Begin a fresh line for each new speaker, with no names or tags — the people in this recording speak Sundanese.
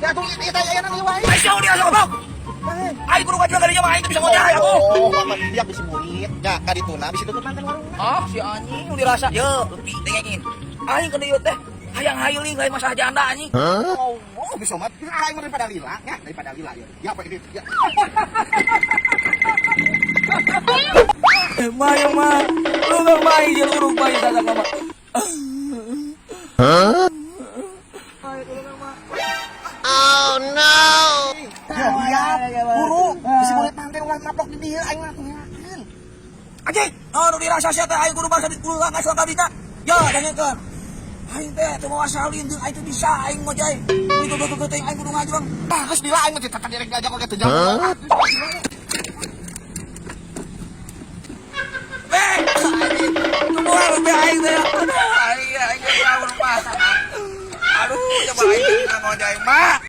Ya tuh ieu teh aya nang wae.
Ayo dia goblok. Aing kudu ngajual kadinya mah aing teu bisa ngojay aku.
Oh, mama dia bisi murid. Ya ka dituna bisi tutup mantan warungna.
Ah, si anjing nu dirasa. Ye, leutik dengekin. Aing ka dieu teh hayang hailing lain masalah janda anjing.
Oh, bisa mah aing mah daripada lila, ya, daripada lila ya. Ya apa ini? Ya.
Ma ya ma. Lu gak main dia urung main saja mama.
Ya, ya, buru. Bisi murid manten ulah naplok di dieu aing mah yakin.
Anjing, oh nu dirasa sia teh aing kudu bangsa kudu ngasuh ka dina. Ya, dengekeun. Aing teh teu mawa salin jeung aing teu bisa aing ngojay. Itu tuh teh aing kudu ngajuang.
Ah, geus lila aing mah tadi rek diajak oge teu jauh.
Be, anjing. Teu be aing teh. Aduh, aing aing teu rumah. Aduh, coba aing ngojay mah.